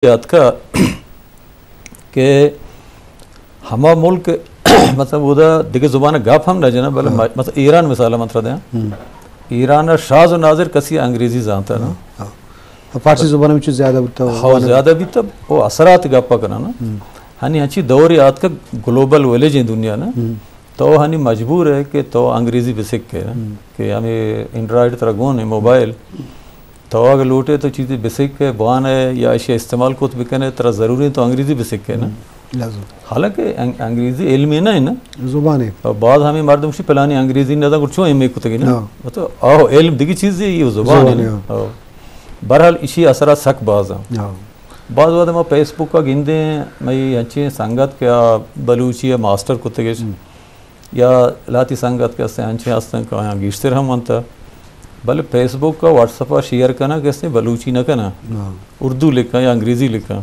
یاد کا کہ ہما ملک مطلب اودا دگہ زبان گپ ہم نہ جنا، بلے ہاں۔ م-، مثلا ایران مثال من ترا دیاں۔ ہم۔ ایران شاز و ناظر کسی انگریزی زانتا نا۔ ہاں۔ تو فارسی زبان میں چیز زیادہ بوتا ہو، ہاں، زیادہ بیتا، وہ اثرات گپا کنا نا۔ ہم۔ ہنی ہنچی دور یاد کا گلوبل ویلیج ہیں دنیا نا۔ ہم۔ تو ہنی مجبور ہے کہ تو انگریزی بسک کے نا۔ ہم۔ کہ ہمیں اینڈرائیڈ ترا گون ہے، موبائل۔ تو اگر لوٹے تو چیزیں بسک کے بوان ہے یا اشی استعمال کت بکنے، ترا ضروری ہے تو انگریزی بسک کے نا۔ ہم۔ لازم۔ حالانکہ انگ-، انگریزی علم ہی نہ ہے نا۔ زبان ہے۔ اور بعض ہمیں مردم شی پلانی انگریزی نہ زان، چون ایم اے کتگی نا۔ ہاں۔ تو آہو علم دگی چیز ہے، یہ زبان ہے زبان نا۔ ہے، ہاں۔ آہو۔ بہرحال اشی اثرات سک باز ہیں۔ ہاں۔ بعض وقت ما فیس بک کا گندے ہیں، میں ہنچیں سنگت کہ آ بلوچی ہے ماسٹر کتگش۔ ہم۔ یا لاتی سنگت کہ استے ہنچیں ہستن کہ آیاں گیشتر ہم ونتا۔ بلے فیس بک کا واٹس اپ شیئر کنا کہ استے بلوچی نہ کنا۔ ہاں۔ اردو لکھا یا انگریزی لکھا۔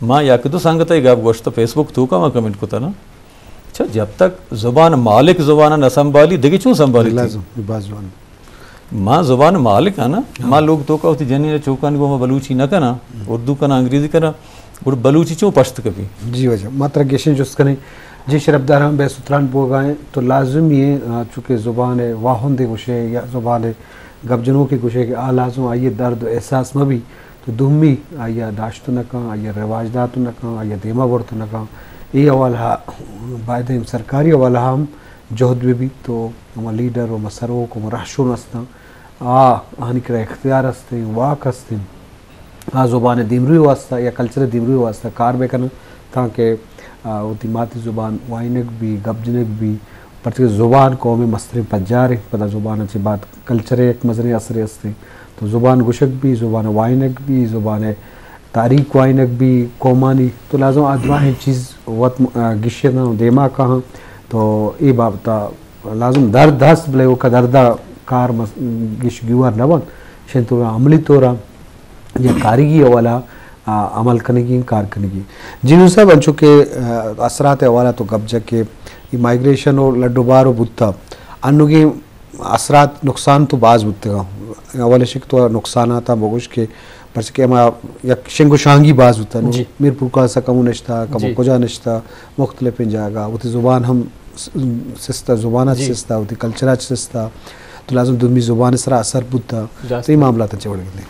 ما یک دو سنگت ء گپ گوشت، فیس بک تو کا ما کمنٹ کتا نا۔ اچھا، جب تک زبان مالک زبان نہ سنبھالی، دگہ چون سنبھالی تھی؟ لازم، یہ بات زبان۔ ما زبان مالک ہاں نا۔ ہاں۔ ما لوگ تو کا ہوتی جنین چوکانی گو ما بلوچی نہ کنا، ہم۔ اردو کنا، انگریزی کنا، گڑ بلوچی چون پشت کپی؟ جی واجہ، ما ترا گیشیں جست کنیں۔ جی شرفدار ہم بے ستران بوگائیں تو لازمی ہے، آ، چونکہ زبان ہے واہندے گوشے یا زبان ہے گپ جنوکے گوشے کہ آ لازم آئیے درد و احساس مہ بی۔ تو دومی آئی ء داشت نہ کن، آئی ء رواج دات نہ کن، آئی ء دیما برت نہ کن۔ اے حوالہ ء باید انت سرکاری حوالہ ء ہم جہد بہ بیت، تو ہما لیڈر و ہما سروک و ہما رہشون است انت، آ، آہانی کرا اختیار است انت، واک است انت، آ زبان ء دیمروی واسطہ یا کلچر ء دیمروی واسطہ کار بہ کن انت، تانکہ، آ، وتی ماتی زبان وائینگ بی، گپ جنگ بی، پرچہ کہ زبان قوم ء مستریں پجار انت، پدا زبان ء چہ بعد کلچر ء یک مزنیں اثرے است انت۔ تو زبان گوشگ بی، زبان ء وائینگ بی، زبان ء تاریخ وائینگ بی، قومانی تو لازم آ دراہیں چیز وت م-، آ، گیشیناں و دیما کاہاں۔ تو اے بابت ء لازم درد ہست، بلے اوکا درد ء کار مس-، گیش گیوار نہ بنت۔ شن تو عملی طور ء یا کاریگی حوالہ ء عمل کنگی، کار کنگی۔ جی نور صاحب، انچو کہ، آ، اثرات حوالہ تو گپ جت کہ اے مائیگریشن و لڈ و بار و بوتا، انوگیں اثرات نقصان تو باز بوتگاں۔ اول شک تو نقصانات بگوش کہ پرچہ کہ ہما یک شنگ و شانگی باز بوتا، نو جی۔ میر پورکاس کمو نشتا، کمو جی۔ کجا نشتا، مختلفیں جاگہ، وتی زبان ہم س-، سستا، زبان جی۔ سستا، وتی کلچر سستا، تو لازم دومی زبان سرا اثر بوتا۔ راست۔ تو یہ معاملات چے وڑ گندے؟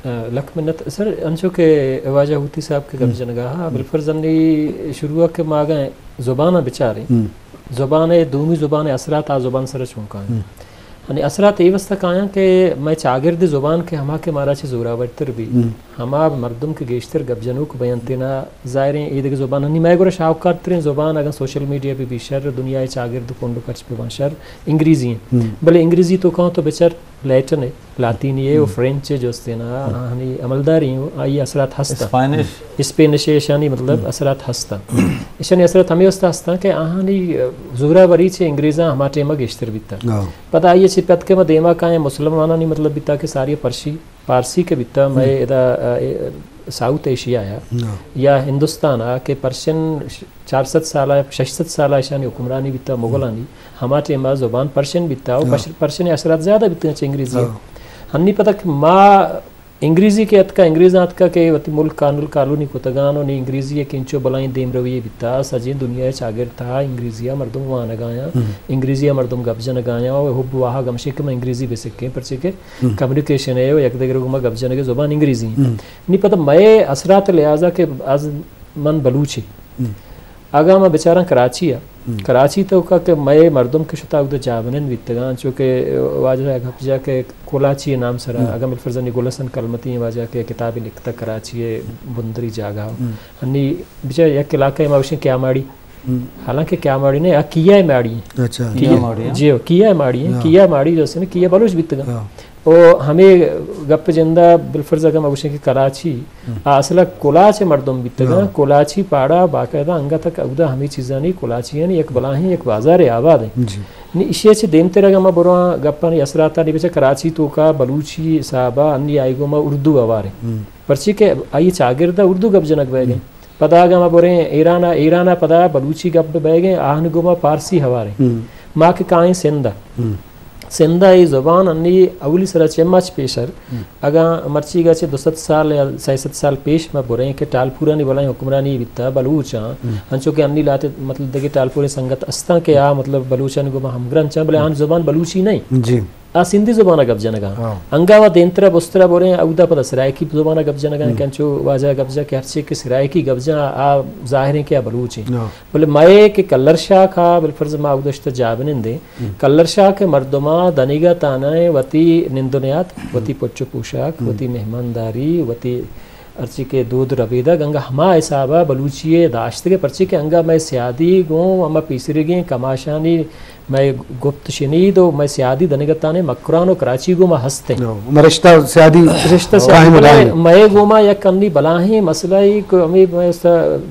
آ، لکھ منت۔ سر، انچو کہ واجہ ہوتی صاحب کہ گپ ہم۔ جنگا ہا، ہم۔ بالفرض انی شروع کہ ما اگاں زبان بچاریں، ہم۔ زبان ء دومی زبان ء اثرات آ زبان سر چون کاین۔ ہم۔ یعنی اثرات اے واسطہ کایاں کہ مئے چاگرد زبان کہ ہما کہ مارا چہ زوراورتر بی، ہم۔ ہما مردم کہ گیشتر گپ جنوک بینتینا، ظاہریں اے دگہ زبان ہنی مئے گورا شاہکار ترین زبان اگاں سوشل میڈیا بہ بی شر، دنیا ء چاگرد کنڈ و کرچ بہ بان شر، انگریزی ہیں۔ ہم۔ بلے انگریزی تو کاں تو بچار لیٹن ہے، لاطینی ہے و ہم۔ فرینچ ہے جو استینا، ہم۔ آہانی عملداری ہیں، آئی اثرات ہستا۔ اسپینش۔ اسپینش ہے، اشانی مطلب ہم۔ اثرات ہستا۔ اشانی اثرات ہمیں واسطہ ہستا کہ آہانی زوراوری چہ انگریزاں ہما ٹائم گیشتر بیتا۔ ہاں۔ پدا آئی چہ پد کہ ما دیما کائیں مسلمانانی مطلب بیتا کہ ساری پرشی، پارسی کہ بیتا، ہم۔ مئے ادا، آ، اے، ساؤتھ ایشیا یا، ہاں۔ یا ہندوستان آ کہ پرشن چار سد سال، شش سد سال اشانی حکمرانی بیتا مغلانی، ہما ٹائم آ زبان پرشین بیتا و ہاں۔ پش-، پرشین اثرات زیادہ بیتا چہ انگریزی۔ ہاں۔ ہنی پدا کہ ما انگریزی کہ اتکا، انگریزاں اتکا کہ وتی ملک کانول کالونی کتگان و نی انگریزی یک انچو بلائیں دیم روی بیتا، سجیں دنیا چاگرد تھا انگریزی آ مردم وانگایاں، ہم۔ انگریزی آ مردم گپ جنگایاں و حب واہگ ہمشی کہ ما انگریزی بسکیں، پرچے کہ ہم۔ کمیونیکیشن ہے و یک دگر گما گپ جنگ زبان انگریزی ہیں۔ ہم۔ نی پدا مئے اثرات لحاظا کہ از من بلوچی۔ ہم۔ اگاں ما بچاراں کراچی ء، ہم۔ کراچی توکا کہ مئے مردم کہ شتا اود جاہ بنند بیتگاں، چونکہ واجہ گپ جا کہ کولاچی نام سرا، ہم۔ اگاں بالفرض انی گل حسن کلمتی واجہ کہ کتابے لکھتا کراچی ء بندری جاگہ۔ ہم۔ انی بچار یک علاقہ ما وشیں کیاماڑی۔ ہم۔ حالانکہ کیاماڑی نے، آ کیا ماڑی ہیں۔ اچھا۔ کیا، کیا ماڑی، ہاں۔ جی، کیا ماڑی ہیں، ہاں۔ کیا ماڑی جو است نا، کیا بلوچ بیتگاں۔ ہاں۔ او ہمے گپ جندا بالفرض اگاں ما گوشیں کہ کراچی، ہم۔ آ اصلا کولاچ مردم بیتگاں، ہاں۔ کولاچی پاڑا باقاعدہ انگت کہ اودا ہمے چیزانی کولاچیانی یک بلاہیں یک بازار آباد ہیں۔ جی۔ نی اشی چہ دیمتر اگاں ما برواں گپانی اثراتانی بچہ کراچی توکا بلوچی حسابا انی آئی گوما اردو ہوار ہیں۔ ہم۔ پرچی کہ آئی چاگردا اردو گپ جنگ بیگ ہیں۔ ہم۔ پدا اگاں ما بریں ایران ء، ایران ء پدا بلوچی گپ بئیگ ء، آہن گوما پارسی ہوار انت۔ ہم۔ ما کہ کائیں سندھ ء۔ ہم۔ سندھ ءَ اے زبان انی اولی سرا چہ مچ پیشر، ہم۔ اگاں مرچیگا چہ دو سد سال یا سئے سد سال پیش ما بریں کہ ٹالپورانی بلائیں حکمرانی بیتا بلوچاں، ہم۔ انچو کہ انی لہتے مطلب دگہ ٹالپوریں سنگت استاں کہ آ مطلب بلوچانی گوما ہمگرنچاں، بلے آہانی زبان بلوچی نہ ایں۔ جی۔ آ سندھی زبان ءَ گپ جنگاں۔ ہاں۔ انگا و دینترا بسترا بریں، اودا پدا سرائیکی زبان ءَ گپ جنگاں، ہم۔ کہ انچو واجہ گپ جا کہ ہرچی کہ سرائیکی گپ جا، آ ظاہر ایں کہ آ بلوچ ایں۔ ہاں۔ بلے مئے کہ کلر شاخ ءَ بالفرض ما اودا شتا جاہ بنندیں، ہم۔ کلر شاخ ءِ مردماں دنیگا تانائیں وتی نند و نیاد، ہم۔ وتی پچ و پوشاک، ہم۔ وتی مہمانداری، وتی ہرچی کہ دود ربیدگ انگا ہما حسابا بلوچی ءَ داشتگ، پرچی کہ انگا مئے سیادی گوں ہما پیسریگیں کماشانی مئے گپت شنید و مئے سیادی دنیگتانے مکران و کراچی گوں ما ہستیں۔ ہاں، ہما رشتہ سیادی رشتہ سیادی قائم و دائم۔ مئے گوما یک انی بلاہیں مسئلہ ای کہ ہمیں مئے است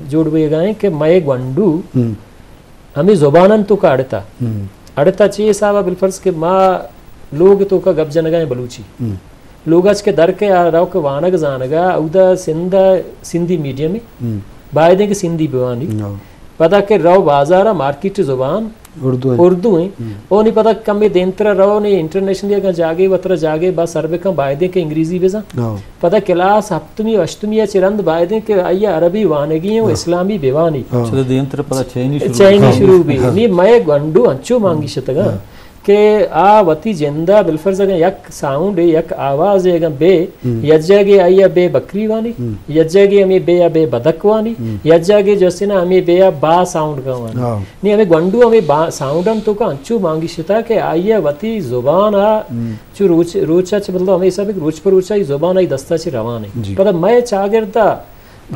جوڑ بیگائیں کہ مئے گونڈو ہم۔ ہمیں زبانن تو کا اڑتا۔ ہم۔ اڑتا چی حسابا بالفرض کہ ما لوگ تو کا گپ جنگائیں بلوچی۔ ہم۔ لوگ اچ کہ در کے آ رو کہ وانگ زانگا، اودا سندھ ءَ سندھی میڈیم ءَ ہم۔ بایدیں کہ سندھی بوانی۔ ہاں۔ پدا کہ رو بازار ءَ مارکیٹ زبان اردو ایں۔ اردو ایں۔ ہم۔ او نی پدا کمے دینترا رو نی انٹرنیشنلی اگاں جاگے وترا جاگے با سر بکن بایدیں کہ انگریزی بزن۔ ہاں۔ پدا کلاس ہپتمی و ہشتمی ءَ چہ رند بایدیں کہ آئی ءَ عربی وانگی ایں و ہاں۔ اسلامی بوانی۔ ہاں۔ چلو دینترا پدا چینی شروع چینی ہاں۔ شروع بی۔ ہاں۔ نی مئے گونڈو انچو مانگی شتگاں۔ ہاں۔ کہ آ وتی جندا بالفرض اگاں یک ساؤنڈے، یک آوازے اگاں بے، ہم۔ یک جاگے آئی ءَ بے بکری وانی، ہم۔ یک جاگے ہمے بے ءَ بے بدک وانی، ہم۔ یک جاگے جو است نا ہمے بے ءَ با ساؤنڈ کا وانی۔ ہاں۔ نی ہمے گونڈو ہمے با ساؤنڈ ہم تو کا انچو مانگی شتا کہ آئی ءَ وتی زبان ءَ ہم۔ چو روچ، روچ ءَ چہ مطلب ہمے حساب کہ روچ پر روچ ءَ آئی زبان آئی دستا چہ روان ایں۔ جی۔ پدا مئے چاگرد ءَ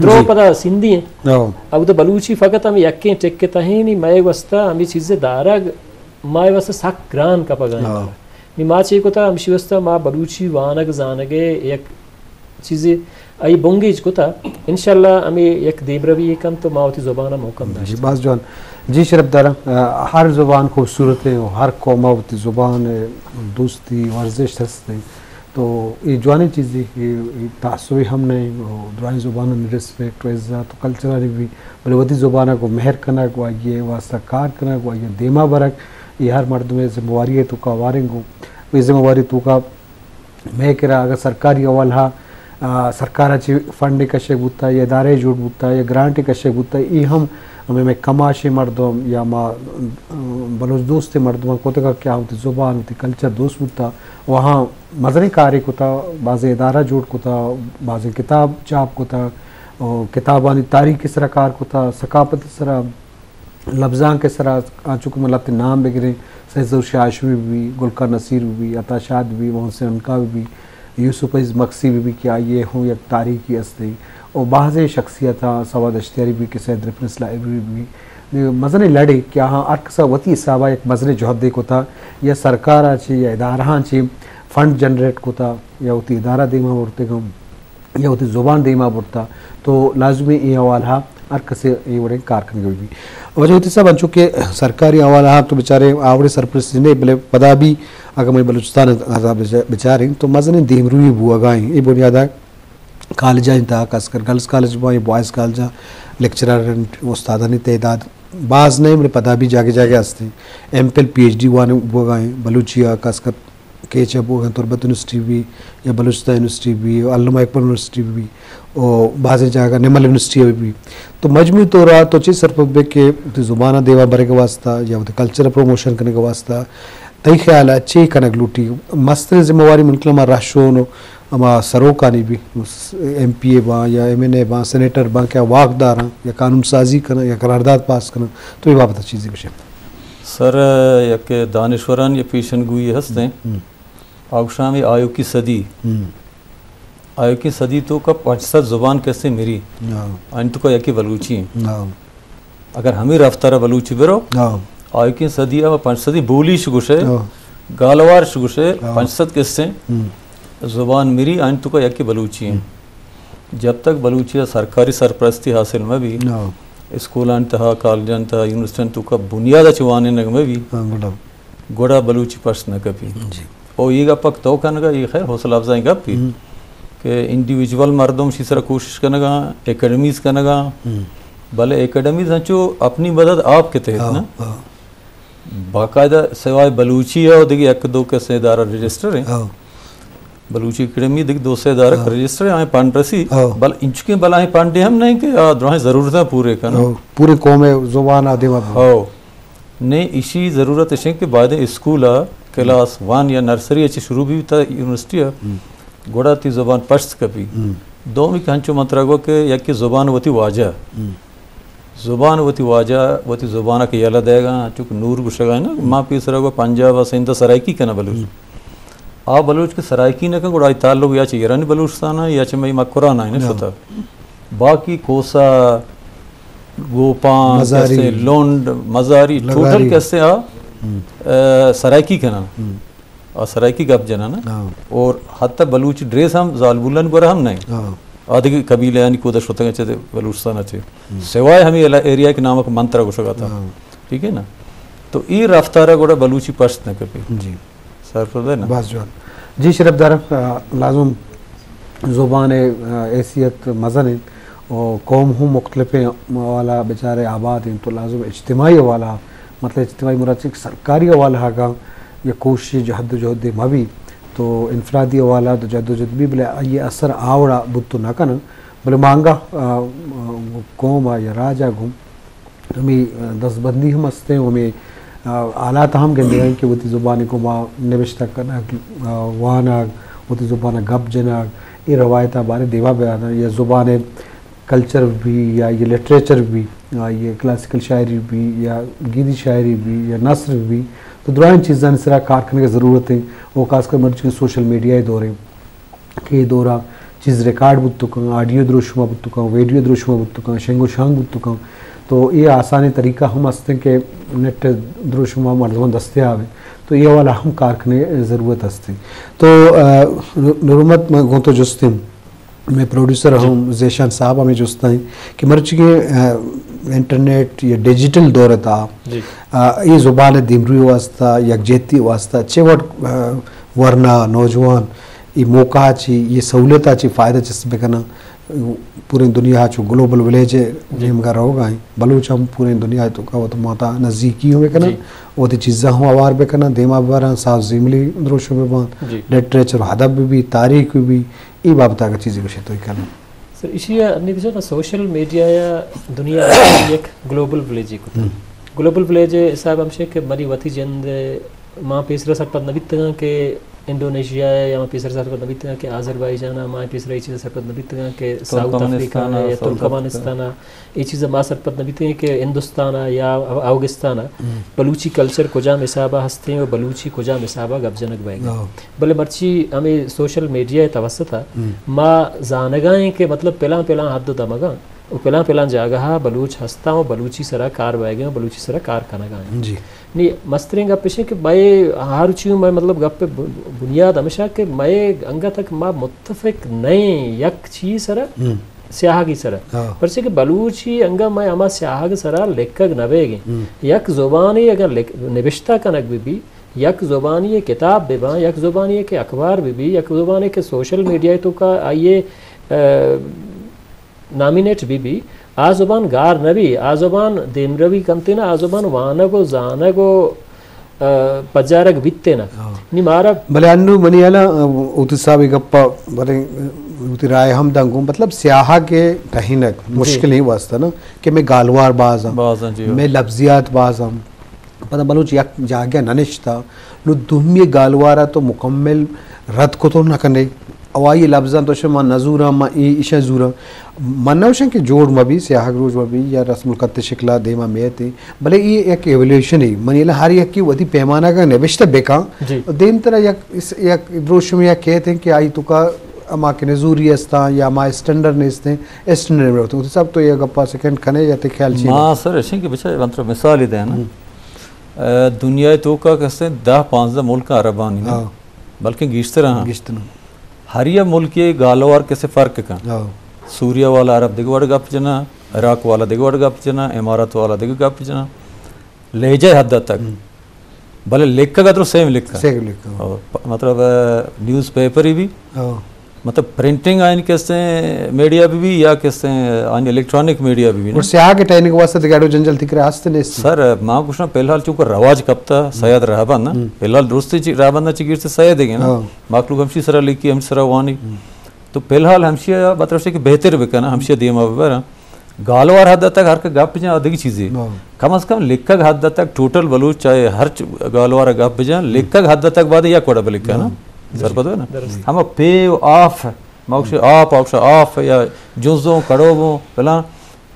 درو جی۔ پدا سندھی ایں۔ ہاں۔ اب تو بلوچی فقط ہمے یکیں ٹک ءِ تہ ایں، نی مئے واسطہ ہمے چیزے دارگ مئے واسطہ سک گران کپگ ءَ انت۔ ہاں۔ نی ما چے کتا، ہمشی واسطہ ما بلوچی وانگ زانگ ءِ یک چیزے آئی بنگیج کتا۔ انشاءاللہ ہمے یک دیمروی کنت تو ما وتی زبان ءَ محکم جی، داشت۔ باز جوان۔ جی شرپ دارا، آ، ہر زبان خوبصورت ایں و ہر قوم ءَ وتی زبان ءِ دوستی و ارزشت ہست ایں۔ تو اے جوانیں چیزے، اے، اے تعصبے ہم نہ ایں، و درائیں زبانانی ریسپیکٹ و عزت و کلچرانی بھی، بلے وتی زبان ءَ گوں مہر کنگ و آئی ءِ واسطہ کار کنگ و آئی ءَ دیما برگ، اے ہر مردمے ذمہ واری ءِ توکا ہواریں گوں۔ و اے ذمہ واری توکا مئے کرا اگاں سرکاری حوالہ ءَ، آ، سرکار ءَ چہ فنڈے کشگ بوتا یا ادارے جوڑ بوتا یا گرانٹے کشگ بوتا، اے ہم ہمے مئے کماشیں مردم یا ما، آ، بلوچ دوستیں مردماں کتگ کہ آ وتی زبان، وتی کلچر دوست بوتا و آہاں مزنیں کارے کتا، بازیں ادارہ جوڑ کتا، بازیں کتاب چاپ کتا، و کتابانی تاریخ ءِ سرا کار کتا، ثقافت ءِ سرا، لبزانک ءِ سرا، آ، چونکہ من لہتے نام بگریں، سید ظہور شاہ ہاشمی بہ بی، گل خان نصیر بہ بی، عطا شاد بہ بی، محمد حسین عنقا بہ بی، یوسف عزیز مگسی بہ بی کہ آئی ءِ ہوں یک تاریخی ہستے، و بازیں شخصیتاں، سواد اشتیاری بہ بی کہ سید ریفرنس لائبریری بہ بی، مزنیں لڑے کہ آہاں ہر کسا وتی حسابا یک مزنیں جہدے کتا یا سرکار ءَ چہ یا ادارہاں چہ فنڈ جنریٹ کتا یا وتی ادارہ دیما برتگ ہم یا وتی زبان دیما برتا، تو لازمی اے حوالہ ءَ ہر کسے اے وڑیں کار کنگ بہ بی۔ واجہ وتی صاحب، انچو کہ سرکاری حوالہ ءَ تو بچارے آ وڑیں سرپرستی نہ، بلے پدا بھی اگاں مئے بلوچستان ءَ بچاریں تو مزنیں دیمروی بوگا ایں۔ اے بنیاد ءَ کالجانی تہا، خاص کر گرلز کالج باں یا بوائز کالج ءَ، لیکچرر انت، استادانی تعداد باز نہ ایں، بلے پدا بھی جاگہ جاگہ ہستیں۔ ایم فل، پی ایچ ڈی وانگ بوگا ایں، بلوچی ءَ خاص کر کیچ ءَ بوگ ءَ تربت یونیورسٹی بی یا بلوچستان یونیورسٹی بی یا علامہ اقبال یونیورسٹی بی و بازیں جاگہ نمل یونیورسٹی ءَ بی۔ تو مجموعی طور ءَ تو چے سرپد بے کہ وتی زبان ءَ دیما برگ ءِ واسطہ یا وتی کلچر ءِ پروموشن کنگ ءِ واسطہ تئی خیال ءَ چے کنگ لوٹی؟ مستریں ذمہ واری من کلام ءَ رہشون و ہما سروکانی بی، ایم پی اے باں یا ایم این اے باں، سینیٹر باں کہ آ واک داراں یا قانون سازی کناں یا قرارداد پاس کناں، تو اے بابت ءَ چیزے گوشے؟ سر، یک دانشورانی پیشن گوئی ہستیں۔ ہم۔ آ گوشاں ہمے آیوکیں صدی۔ ہم۔ آیوکیں صدی توکا پنچ سد زبان کسے مری۔ ہاں۔ آنی توکا یکے بلوچی ایں۔ ہاں۔ اگر ہمے رفتار ءَ بلوچی برو، ہاں۔ آیوکیں صدی ءَ پنچ سدی بولیش گوشے، ہاں۔ گالوارش گوشے، ہاں۔ پنچ سد کسے ہم۔ زبان مری، آنی توکا یکے بلوچی ایں۔ ہم۔ جب تک بلوچی ءَ سرکاری سرپرستی حاصل مہ بی، ہاں۔ اسکولانی تہا، کالجانی تہا، یونیورسٹیانی توکا بنیاد ءَ چہ وانینگ مہ بی، ہاں، گڑا۔ گڑا بلوچی پشت نہ کپی۔ جی۔ او اے گپ کہ تو کنگا، اے خیر حوصلہ افزائیں گپے ہم۔ کہ انڈیویجول مردم شی سرا کوشش کنگا، اکیڈمیز کنگا، ہم۔ بلے اکیڈمیز انچو اپنی مدد آپ کے تحت ہاں، نا۔ ہاں۔ باقاعدہ سوائے بلوچی ءَ دگہ یک دو کسے ادارہ رجسٹر ایں۔ ہاں۔ بلوچی اکیڈمی دگہ دو سے ادارہ ہاں۔ رجسٹر ایں، آئیں پنڈ رسی۔ ہاں۔ بل انچکیں بلاہیں پنڈے ہم نہیں کہ آ دراہیں ضرورتاں پورے کن۔ ہاں۔ پورے قوم ءِ زبان ءَ دیما بو۔ ہاں۔ نہیں، ایشی ضرورت اش کہ باید اسکول ءَ کلاس ون یا نرسری ءَ چہ شروع بیت تا یونیورسٹی ءَ، ہم۔ گڑا تی زبان پشت کپی۔ ہم۔ دومی کہ ہنچو من ترا گو کہ یکی زبان وتی واجہ۔ ہم۔ زبان وتی واجہ، وتی زبان ءَ کہ یلہ دئیگا، چونکہ نور گوشگا ہے نا، ہم۔ ما پیسرا گو پنجاب ءَ سندھ ءَ سرائیکی کنا بلوچ۔ ہم۔ آ بلوچ کہ سرائیکی نہ کن، گڑا آئی تعلق یا چہ ایرانی بلوچستان ءَ یا چہ مئی مکران ءَ، نہ۔ شتا۔ باقی کوسا، گوپان، مزاری۔ کسے لنڈ، مزاری، لغاری۔ ٹوٹل کسے آ، ہم۔ آ، سرائیکی کنن۔ ہم۔ آ سرائیکی گپ جنن۔ ہاں۔ اور حتی بلوچ ڈریس ہم زالبولن گورا ہم نہیں۔ ہاں۔ آ دگہ قبیلہ یعنی کودا شتگ چہ بلوچستان چہ۔ ہم۔ سوائے ہمیں ایریا کے نام من ترا گوشگا تھا۔ ہاں۔ ٹھیک ہے نا؟ تو ای رفتار گڑا بلوچی پشت نہ کپی۔ جی۔ سرپد ہے نا؟ بس جوان۔ جی شرف دار، آ، لازم زبان ءِ، آ، حیثیت مزن انت و قوم ہم مختلفیں حوالہ بیچارے آباد انت، تو لازم اجتماعی حوالہ، مطلب اجتماعی مراد چہ سرکاری حوالہ اگاں یا کوشش جہد و جہد مبی تو انفرادی حوالہ تو جہد و جہد بی، بلے آئی اثر آوڑا بوت نہ کنن۔ بلے مانگا، آ، آ، قوم ءَ یا راج ءَ گوں ہمے دستبندی ہم ہستیں، ہمے، آ، حالات ہم گندگا کہ وتی زبان ءَ گوما نبشتہ کنگ، آ، وانگ، وتی زبان ءَ گپ جنگ، اے روایت ءَ بارے دیما بیان یا زبان ءِ کلچر بی یا یہ لٹریچر بی، آ، یہ کلاسیکل شاعری بی یا گیدی شاعری بی یا نثر بی، تو درائیں چیزانی سرا کار کنگ ضرورت ہیں۔ وہ خاص کر مرچی سوشل میڈیا دورے کہ اے دورا چیز ریکارڈ بوت کن، آڈیو دروشم بوت کن، ویڈیو دروشم بوت کن، شنگ و شانگ بوت کن، تو اے آسانیں طریقہ ہم ہستیں کہ نیٹ دروشم مردمان دستیاب ہیں، تو اے حوالہ ہم کار کنے ضرورت ہستیں۔ تو، آ، نورمت، من گوں تو جستیں، میں پروڈیوسر ہم، ذیشان صاحب ہمیں جستیں کہ مرچی کے، آ، انٹرنیٹ یا ڈیجیٹل دور تا، جی۔ آ، اے زبان دیمروی واسطہ، یکجہتی واسطہ چے وٹ، آ، ورنا نوجوان اے موقع چی، اے سہولت چی فائدہ چست بکنن۔ پوریں دنیا چو گلوبل ولیج، جی۔ نیمگا روگا ہیں۔ بلوچ ہم پوریں دنیا تو کا وت ماتا نزدیکی ہوں بکنن۔ جی۔ وتی چیزاں ہم اوار بکنن، دیما ببرن، ساز زیملی دروشم ببان، جی۔ لٹریچر و ادب بی، تاریخ بی، اے بابت اگر چیزی گوشے تو کنن۔ سر، ایشی ءَ انی بچار نا سوشل میڈیا یا دنیا ءَ یک گلوبل ولیجے کتگ۔ ہم۔ گلوبل ولیج ءِ حساب ہمشے کہ منی وتی جند ءَ ما پیسرا سرپد نہ بیتگاں کہ انڈونیشیا ءَ یا ما پیسرا سرپد نہ بیتگاں کہ آذربائیجان ءَ، ما پیسرا اے چیز ءَ سرپد نہ بیتگاں کہ ساؤتھ افریقہ ءَ یا ترکمانستان ءَ، اے چیز ءَ ما سرپد نہ بیتگاں کہ ہندوستان ءَ یا او-، اوگستان ءَ۔ ہم۔ بلوچی کلچر کجام حساب ءَ ہستیں و بلوچی کجام حساب ءَ گپ جنگ بئیگ ءَ۔ ہاں۔ بلے مرچی ہمے سوشل میڈیا ءِ توسط ءَ، ہم۔ ما زانگا ایں کہ مطلب پلاں پلاں حد و دمگاں و پلاں پلاں جاگہا بلوچ ہستاں و بلوچی سرا کار بئیگیں و بلوچی سرا کار کنگا ایں۔ جی۔ نی مستریں گپ اش کہ مئے ہر چیز مئے مطلب گپ ب-، بنیاد ہمیشہ کہ مئے انگت تک ما متفق نئیں یک چیز سرا، ہم۔ سیاہگی سرا۔ ہاں۔ پرچہ کہ بلوچی انگا مئے ہما سیاہگ سرا لکھگ نہ بئیگیں۔ ہم۔ یک زبانے اگر لکھ-، نبشتہ کنگ بہ بی، یک زبانی کتاب بہ باں، یک زبانی کہ اخبار بہ بی، یک زبانی کہ سوشل میڈیا تو کا آئیے، آ، نامینیٹ بہ بی، آ زبان گار نہ بی، آ زبان دیمروی کنتینا، آ زبان وانگ و زانگ و، آ، پجارگ بیتینا۔ ہاں۔ نی مارا بلے انو منی حالا، آ، اوتی صاحب گپا، بلے، آ، اوتی رائے ہم دنگوں، مطلب سیاہگ ٹہینگ، جی۔ مشکل ہی واسطہ نا، کہ میں گالوار باز ہم، باز ہم، جی۔ میں لفظیات باز ہم، پدا بلوچ یک جاگہ نہ نشتہ، نو دومی گالوارا تو مکمل رد کتو نہ کنے۔ او آئی لفظاں تو شما نہ زوراں، ما ای ایشاں زوراں۔ من نہ وشاں کہ جوڑ مبی، سیاہگ روچ مبی یا رسم الخط شکلا دیما میتے، بلے ای یک ایولیوشن ہے۔ من یلا ہر یکی وتی پیمانہ کا نبشتہ بکاں۔ جی۔ دیم ترا یک اس، یک دروشم یا کہتے ہیں کہ آئی تو کا اما کہ نزوری استاں یا ما اسٹینڈرڈ نیستیں، اسٹینڈرڈ میں ہوتے ہیں۔ سب تو یہ گپا سیکنڈ کنے یا تے خیال چی؟ ما سر اشیں کہ بچا من ترا مثال ہی دینا۔ ہم۔ آ، دنیا ءِ توکا کسے دہ پانزدہ ملک عربانی نہ، ہاں۔ بلکہ گیشتر ہاں۔ گیشتر ہاں۔ ہر یک ملک ءِ گالوار کسے فرق کن۔ ہاں۔ سوریا والا عرب دگہ وڑ گپ جنا، عراق والا دگہ وڑ گپ جنا، امارات والا دگہ گپ جنا۔ لہجہ حد تک۔ ہم۔ بلے لکھگ ءَ درو سیم لکھا۔ سیم لکھا۔ اور پ-، مطلب، آ، نیوز پیپر ہی بھی۔ ہاں۔ مطلب پرنٹنگ آئین کسیں میڈیا بھی بھی یا کسیں آئین الیکٹرانک میڈیا بھی بھی نا؟ اور سیاہ کے ٹائنگ واسطے دگہ اڑو جنجل تکرے ہست نیست؟ سر، ما گوشاں فی الحال چونکہ رواج کپتا، سید رہبند نا، فی الحال درستی چی رہبند چی گیرتے سید گے نا، مخلوق ہمشی سرا لکھی، ہمشی سرا وانی۔ تو فی الحال ہمشی مطلب کہ بہتر بکنا، ہمشی دیما ببرا۔ گالوار حد تک ہر کہ گپ جاں دگہ چیزے۔ کم از کم لکھگ حد تک ٹوٹل بلوچ چاہے ہر چ-، گالوار گپ جاں، لکھگ حد تک بعد یک وڑا بلکھا نا۔ سرپد ہے نا؟ ہما پے و آف، ما گوشے آپ، آف، آف یا جنزوں، کڑوبوں، فلاں،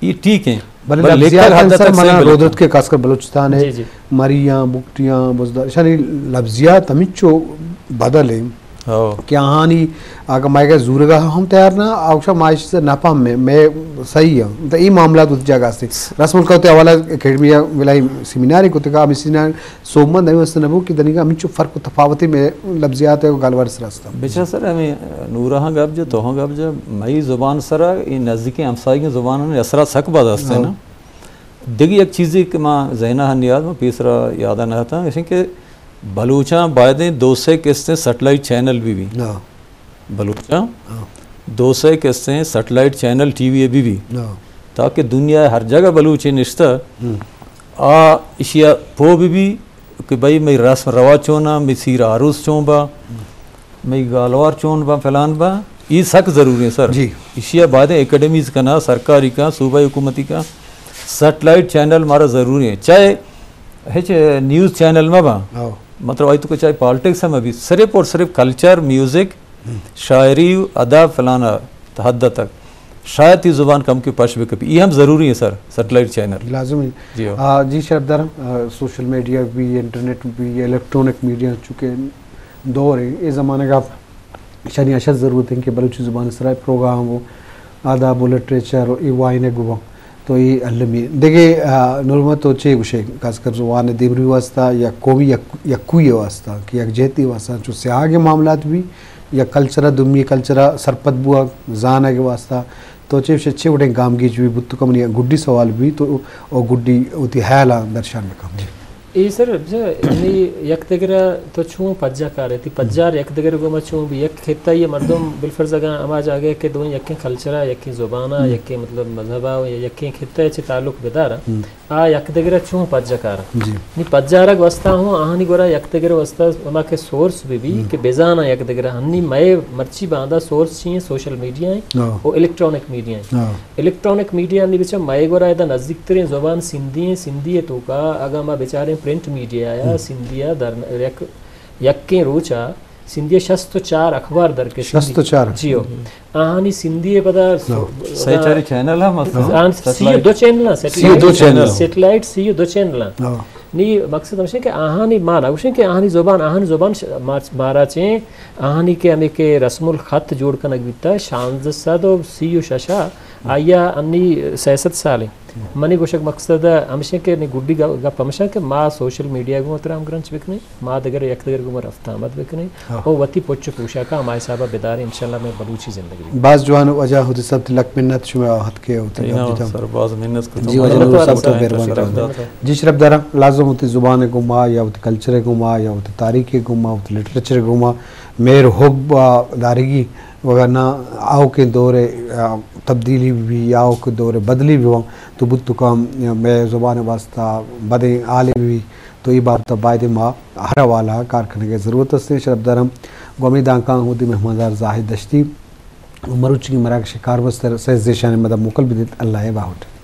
یہ ٹھیک ہیں۔ بلے بلے لکھگ لفظیات حد سر تک منا صحیح بلکھا۔ رودت کے خاص کر بلوچستان ہے، جی، جی۔ مریاں، بکٹیاں، بزدار، شانی لفظیات ہمینچو بدل ہیں۔ کہ آہانی اگہ مئے گہ زورگا ہم تیار نہ، آ گوشا ما ایشی سے نہ پہم میں، میں صحیح ہاں۔ تو ای معاملات وتی جاگہ ہستے۔ رسم الخط حوالہ اکیڈمی ولائی سیمینار کو تکا، ہمیں سیمینار سومند ہمیں واسطے نبو کہ دنیگا ہمیں چو فرق و تفاوت میں لفظیات ہے و گالوار سرا ہستا۔ بچا سر، ہمیں نورا ہاں گپ جا، تو ہاں گپ جا، مئی زبان سرا، یہ نزدیکی ہمسائیگی زبان نے اثرات سک باز ہستے نا۔ دگہ یک چیزے کہ ما ذہنا ہنی یاد، ما پیسرا یادا نہ تھا، کہ بلوچاں بایدیں دو سے کستیں سیٹلائٹ چینل بھی بھی۔ بلوچاں دو سے کستیں سیٹلائٹ چینل ٹی وی بھی بھی۔ تاکہ دنیا ہر جگہ بلوچے نشتہ، آ اشیا پو بھی بھی کہ بھئی مئی رسم رواج چونا، مئی سیر آروس چون با، مئی گالوار چون با، فلان با، ای سک ضروری ہیں سر۔ جی۔ اشیا بایدیں اکیڈمیز کنا، سرکاری کا، صوبائی حکومتی کا، سیٹلائٹ چینل مارا ضروری ہیں۔ چاہے ہچ نیوز چینل ما با، مطلب آئی تو کہ چاہے پالیٹکس ہم بھی، صرف اور صرف کلچر، میوزک، شاعری، ادب، فلانا حد تک شاید تی زبان کم کے پش بکپی۔ یہ ہم ضروری ہیں سر، سیٹلائٹ چینل۔ لازم ہے۔ جی ہاں۔ آ، جی شرف دارم، آ، سوشل میڈیا بھی، انٹرنیٹ بھی، الیکٹرانک میڈیا چونکہ دور ہے، یہ زمانے کا شانی اشد ضرورت ہے کہ بلوچی زبان سرا پروگرام ہو، آداب و لٹریچر و ای وائن گوا۔ تو ای المی۔ دگہ، آ، نورما تو چے گوشے، خاص کر زبان دیمروی واسطہ یا قومی یک-، یکوئی واسطہ کہ یکجہتی واسطہ، چو سیاہ کے معاملات بھی یا کلچر، دومی کلچر سرپد بوا زانگ واسطہ، تو چے گوشے چے وڑیں گامگیج بھی بوت کم نی گڈی سوال بھی تو او گڈی وتی حیالاں درشان بکن۔ اے سر، بچا، یعنی یک دگرا تو چون پجا کارے، تی پجار یک دگر گوما چون بھی، یک خطہ یہ مردم بالفرض اگاں ہما جاگہ کہ دوئیں یکیں کلچرا، یکیں زبانا، یکیں مطلب مذہبا، یا یکیں خطہ چے تعلق بدارا، آ یک دگرا چون پجا کارا۔ جی۔ نی پجارگ واسطہ ہوں، آہانی گورا یک دگر واسطہ ہما کہ سورس بھی بھی، کہ بزانا یک دگرا۔ ہنی مئے مرچی باندا سورس چی ہیں، سوشل میڈیا ہیں، او الیکٹرانک میڈیا ہیں۔ الیکٹرانک میڈیا نی بچا مئے گورا ادا نزدیک ترین زبان سندھی ہیں۔ سندھی ہے توکا اگاں ما بچاریں پرنٹ میڈیا یا سندھی ہے در یک، یکیں روچا سندھی ہے شست و چار اخبار در کے سندھی۔ شست و چار؟ جی ہو۔ آہانی سندھی ہے پدا سو-، سہ چاری چینل ہم ہست۔ آہان سی و دو چینل ہیں، سی و دو سیٹلائٹ، چینل۔ سیٹلائٹ سی و دو چینل ہیں۔ نی مقصد ہمشہ کہ آہانی مان، گوشیں کہ آہانی زبان، آہانی زبان ش-، ما-، مارا چیں، آہانی کہ ہمیں کہ رسم الخط جوڑ کنگ بیتا، شانزدہ سد و سی و ششا، آیا انی سیاست سالیں۔ منی گوشگ مقصد ہمشہ کہ نی گڈی گ-، گپ ہمشہ کہ ما سوشل میڈیا گوں ترام گرنچ بکنیں، ما دگر یک دگر گوں رفت آمد بکنیں، او وتی پچ و پوشاکا ہما حسابا بداریں، انشاءاللہ میں بلوچی زندگی۔ باز جوان واجہ ہدی صاحب، تی لک منت شما آہت کے ہوتے۔ سر، باز منت کو۔ جی واجہ نور صاحب، تو مہربانی۔ جی شرف دارم، لازم ہوتی زبان گوما یا ہوتی کلچر گوما یا ہوتی تاریخ گوما، ہوتی لٹریچر گوما مہر حب، آ، دارگی، وگرنہ آؤکیں دور، آ، تبدیلی بھی، آؤکیں دور بدلی بھی ہوں، تو بوت کم مئے زبان واسطہ بدیں حالے بھی، تو ای بابت باید ما ہر حوالہ کار کنگے ضرورت است۔ شرف دارم، گومی دانکاں ہودی مہماندار زاہد دشتی، مروچی مراگش کارمستر سید زیشان مدد موکل بدیت۔ اللہ باہوٹ۔